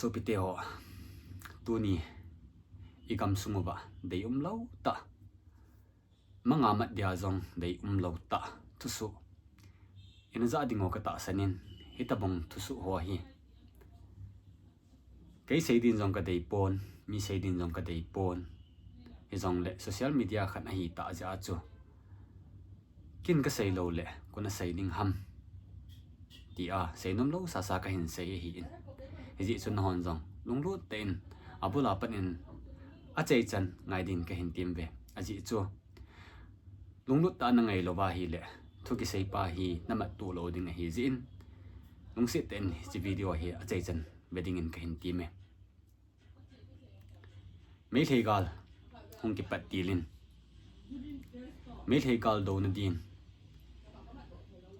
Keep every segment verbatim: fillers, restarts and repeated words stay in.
Sopite ho, tuni i gamsung uva deium lou tah, manga mat dia jong deium lou tah thusoh ina ja ding u ka tahsan in, hitabang thusoh ho hi kei sei din jong ka dei pon, mi sei din jong ka dei pon. Hijongle social media khat ahi tah jeh a chu, kin ka sei lou le, koi na sei ding ham, tia sei nom lou sasa ka hin sei ahi in. Hijeh chun nahon jong lunglut tah in, abul a pat in achai chan ngai din ka hin tem ve. Ajeh chu, lunglut tah a na ngai lou va ahile, thu kisei pa hi na mat tuh lou ding ahi jeh in, lungset tah in hiche video hi achai chan ve ding in ka hin tem e. Meitei gal hung kipat til in, Meitei gal douna din,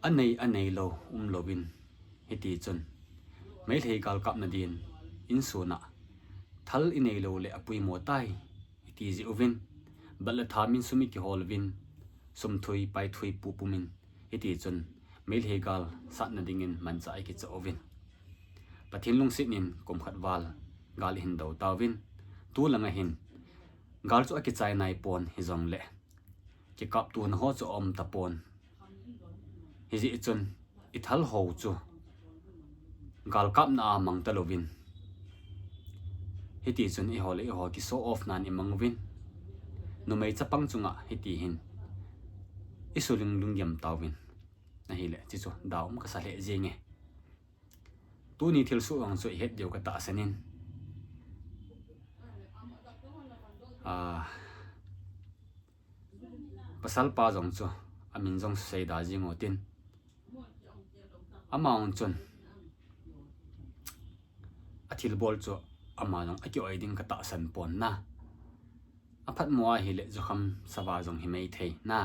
anei, anei lou um lou in, hiti chun Meitei gal kapna din insung a thal i nei lou le apoimo tai, hiti jeh uvin, bat le tham in sum i kihol uvin, sum thui, pai thui pu pum in, hiti chun Meitei gal satna ding in manchah i kichah uvin, Pathen lungset in kum khat val gal i hin do tauvin, tu lang a hin gal chu akichai nai pon, hijongle kikaptona ho chu aum tapon. Hijeh chun i thal ho chu gal kapna a mang talou vin, hiti chun eiho le eiho ki show off nan i mang uvin, numei chapang chunga hiti hin i suling lunggim tauvin, ahile hiche chu da um ka sa lheh jeng e. Tuni thilsoh jong chu i het diu ka tahsan in, ah, pasal pa jong chu amin jong sei da jing u tin, ama jong chun athilbol chu ama jong aki-oi ding ka tahsan pon na. Aphatmo ahile jukham sava jong hi mai thei na.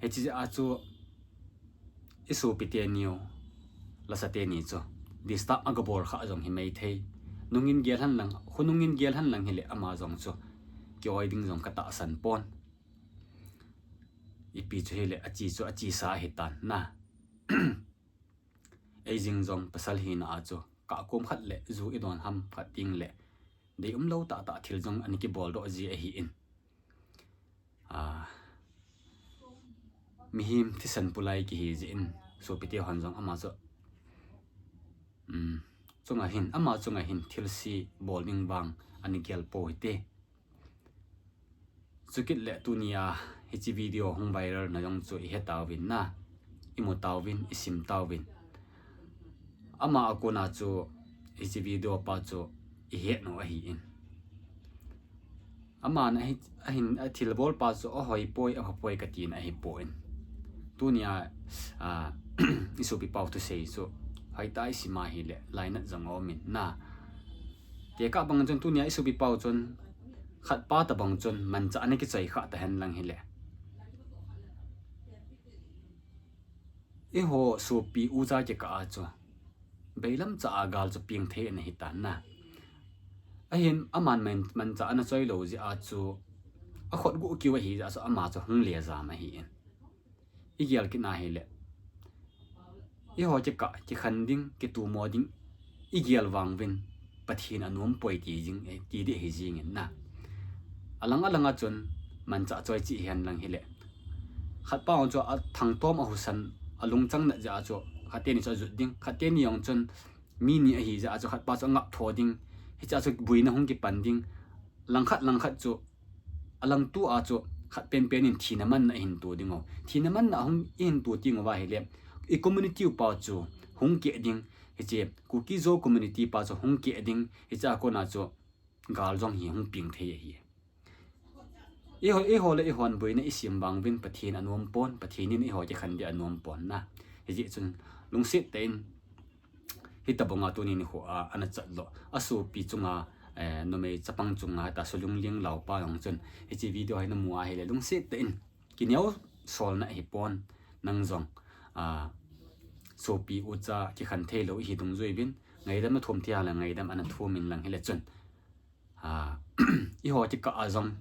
Hiche jeh a chu i sopi teni u, lasa teni chu disturb aga bol kha jong hi mai thei. Nungin gel hen lang, khonungin gel hen lang hile ama jong chu ki-oi ding jong ka tahsan pon. Ipi chu hile achi chu achesa ahi tan na. Ei jing jong pasal hina a chu kah kom khat le ju i don ham khat ding le deium lou tah tah thil jong ana kibol doh ji ahi in. Ah, mihem thisan pulai kihi jeh in, sopite hon jong ama chu, um, chunga hin, ama chunga hin thilse bol ding vang ana gel pou hite. Chukit le tunia hiche video hung viral na jong chu i he tauvin na, i mu tauvin, i sim tauvin. Ama a kona chu hiche video pa chu i het u ahi in. Aman ahi, ahin, athilbol pa chu ahoi poi, apha poi ka tina ahi poi. Tunia, ah, i sopi pau thusei chu hoitah a i sim a hile lainat jong aum in na. Tekah bang chun tunia i sopi pau chun khat pa tabang chun manchah ana kichoi kha ta hen lang hile, eiho sopi ucha kikah a chu beilam cha a gal chu peng thei ana hi tan na. Ahin aman man, manchah ana choi lou jeh a chu akhut gu kiu ahi jeh a chu ama chu hung le jam ahi in. I gel kit na hile, eiho kikah, kikhen ding, kitomo ding i gel vang uvin Pathen anom poi ti jing, eh, ti ding ahi jing in na. Alang alang a chun manchah choi cheh hen lang hile, khat pa jong chu athangtom ahusan, alungchang nat jeh a chu khat teni chu ajut ding, khat teni jong chun mi ni ahi jeh a chu khat pa chu angap tho ding, hiche a chu boina hung kipan ding, langkhat langkhat chu alangtu a chu khat penpen in thina manna i hin to ding u. Thina manna hung i hin to ding uva hile, i community u pa chu hung keh ding, hiche Kuki Zo community pa chu hung keh ding, hiche a kona chu gal jong hi hung peng thei ahi. Eiho, eiho le eihon boina i sim vang uvin Pathen anom pon, Pathen in eiho kikhen ding anom pon na. Hijeh chun lungset tah in, hitabang a tuni nikho a ana chat lou, asopi chunga, eh, numei chapang chunga ta sulung ling lau pa jong chun hiche video hi na mu a hile lungset tah in, kineo solna ahi pon, nang jong, ah, sopi ucha kikhen thei lou i hi dungjui uvin, ngaidam na thum thei a le ngaidam ana thum in lang hile chun, ah, eiho kikah a jong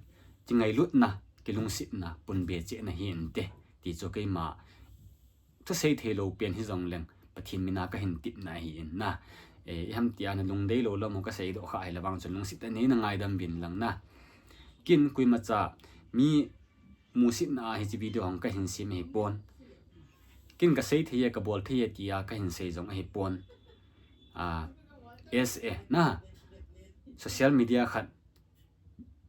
kingailutna, kilungsetna, punbe chehna hi inte, ti chu keima thusei thei lou pen hi jong leng Pathen mina ka hin tepna ahi in na. Eh, iham tia na lungdei lou lam u kasei doh kha ahile vang chun lungset tah in nei na ngaidam uvin lang na. Ken koima cha mi musitna a hiche video hung kahin sem ahipon. Ken kasei thei e, kabol thei e tia kahin sei jong ahipon. Ah, S A na social media khat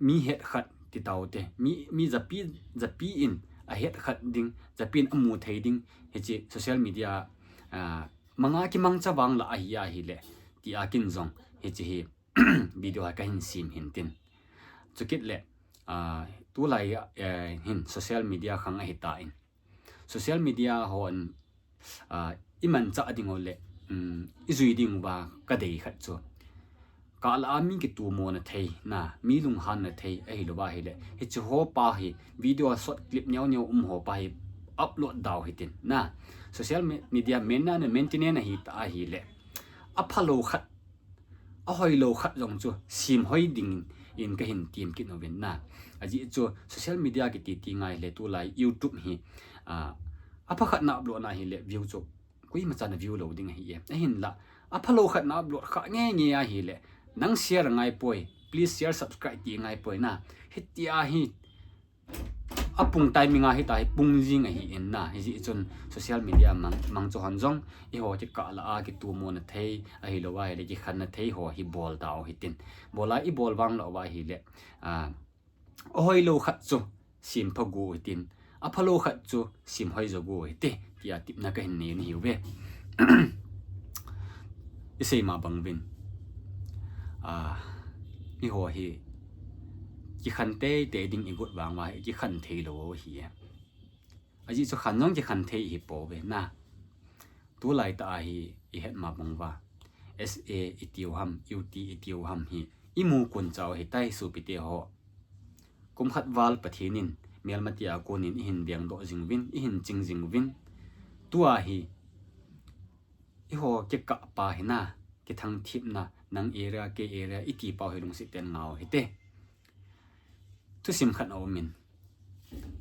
mi het khat ti tau te, mi, mi japi, japi in ahet khat ding, japi in amu thei ding, hiche social media, ah, manga kimangcha vang la ahi ahile, tia ken jong hiche hi video hi kahin sem hin tin. Chukit le, ah, tulai, eh, hin social media khang ahi tan. Social media hon, ah, imanchah ding u le, um, ijui ding uva kadei khat chu, kah lah a mi kitomona thei na, mi lunghanna thei ahilouva ahile, hiche ho pa hi video short clip neo neo um ho pa hi upload dau hitin na. Social me-, media main na, na maintenance ahi ta ahile, aphalou khat, ahoilou khat jong chu sem hoi ding in kahin tem kit uvin na. Ajeh chu social media kiti ti ngai le tulai YouTube hi, ah, apha khat na upload na ahile view chu koima chan a view lou ding ahi e. Ahinla, aphalou khat na upload kha nge nge ahile, nang share ngai poi, please share, subscribe ti ngai poi na. Hitia hi apung timing a hita hi pung jing ahi in na. Hijeh chun social media mang, mangcha hon jong, eiho kikah lah a kitomona thei, ahilouva ahile kikhenna thei ho hi bol dau hitin. Bol a ibol vang louva ahile, ah, ahoilou khat chu sem pha go hitin, aphalou khat chu sem hoi jo go hite, tia tepna kahin nei nahiuve. Isei ma bang uvin, ah, eiho hi kikhen teitei ding igot vang uva hi kikhen thei lou ahi e. Ajeh chu khen jong kikhen thei hi pouve na. Tulai tah a hi ihet ma bang uva, S A itiu ham, U T itiu ham hi imu kon chau ahitai sopite ho. Kum khat val Pathen in melmati a konin ihin veng doh jing uvin, ihin ching jing uvin. Tua hi eiho kikah pa hi na, kithang thipna, nang area, kei area, iti pau hi lungset tah in ngah u hite. Thusim khat aum in,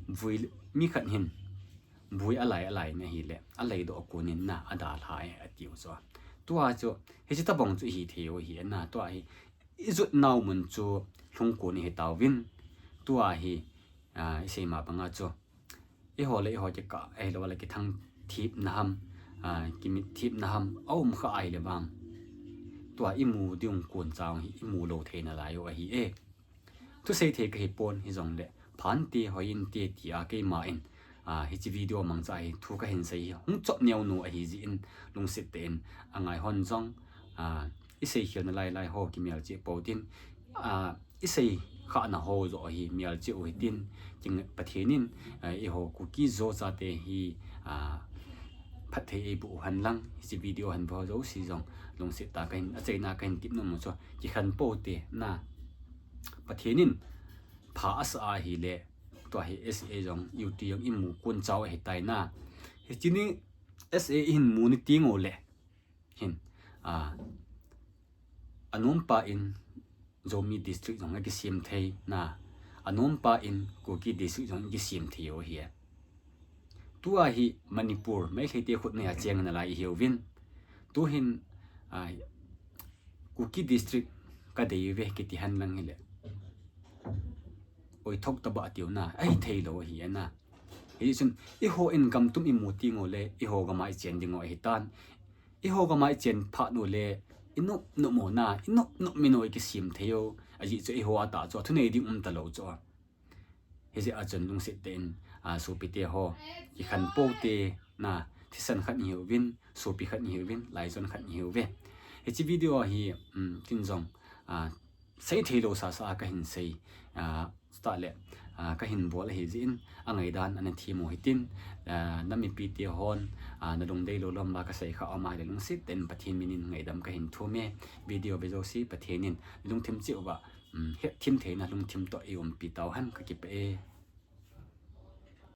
vui, mi khat hin vui alai alai na hile, alai doh a konin na, adalha e atiu chu. Tua chu, hiche tabang chu ihi thei u ahi na, tua hi ijot nau mun chu lhung kon ihi tauvin. Tua hi, ah, isei ma banga chu, eiho le eiho kikah, ahilouva le kithang thipna ham, ah, kimit thipna ham aum kha ahile vang, tua imu ding kon chau hi imu lou thei nalai u ahi e. Thusei thei kahi pon, hijongle phan te, hoi inte tia keima in, ah, hiche video mangcha hi thu kahin sei hi hung chop neo nu ahi jeh in lungset tah in angai hon jong, ah, isei khel nalai lai ho kimel cheh pou tin, ah, isei khah na ho joh hi mel cheh u hitin, kin Pathen in, ah, eiho Kuki Zo chate hi, ah, phatthei eiboh u hen lang, hiche video hin vo jouse jong lungset tah a kahin, achaina kahin tep nom u chu, kikhen pou te na. Pathen in pha asa ahile, tua hi S A jong, U T jong imu kon chau ahitai na. Hiche ni S A ihin mu ni teng u le hin, ah, anom pa in Zomi District jong akisem thei na, anom pa in Kuki District jong akisem thei u ahi e. Tua hi Manipur, Meitei te khut nei a cheng nalai ihiuvin. Tuhin, ah, Kuki District kadei uve kiti hen lang hile, oithoh tobang tiu na, ahithei lou ahi e na. Hichun, eiho in gam tum imu teng u le, eiho gam a ichen ding u ahitan. Eiho gam a ichen phat u le, inop nop u na, inop nop min u ikisem thei u. Ajeh chu eiho a tah chu, thunei ding um talou chu. Hijeh a chun lungset tah in, ah, sopite ho, kikhen pou te na, thisan khat ihiuvin, sopi khat ihiuvin, laichon khat ihiuve. Hiche video hi, um, ken jong, ah, sei thei lou sasa a kahin sei, ah, chutah le, ah, kahin bol ahi jeh in, angai dan ana them u hitin, ah, na mipi te hon, ah, na lungdei lou lam uva kasei kha aum ahile lungset tah in Pathen min in ngaidam kahin thum e. Video ve jouse Pathen in lungthim cheh uva, um, hethem theina lungthim toh eiumpi tau hen, kakipah e.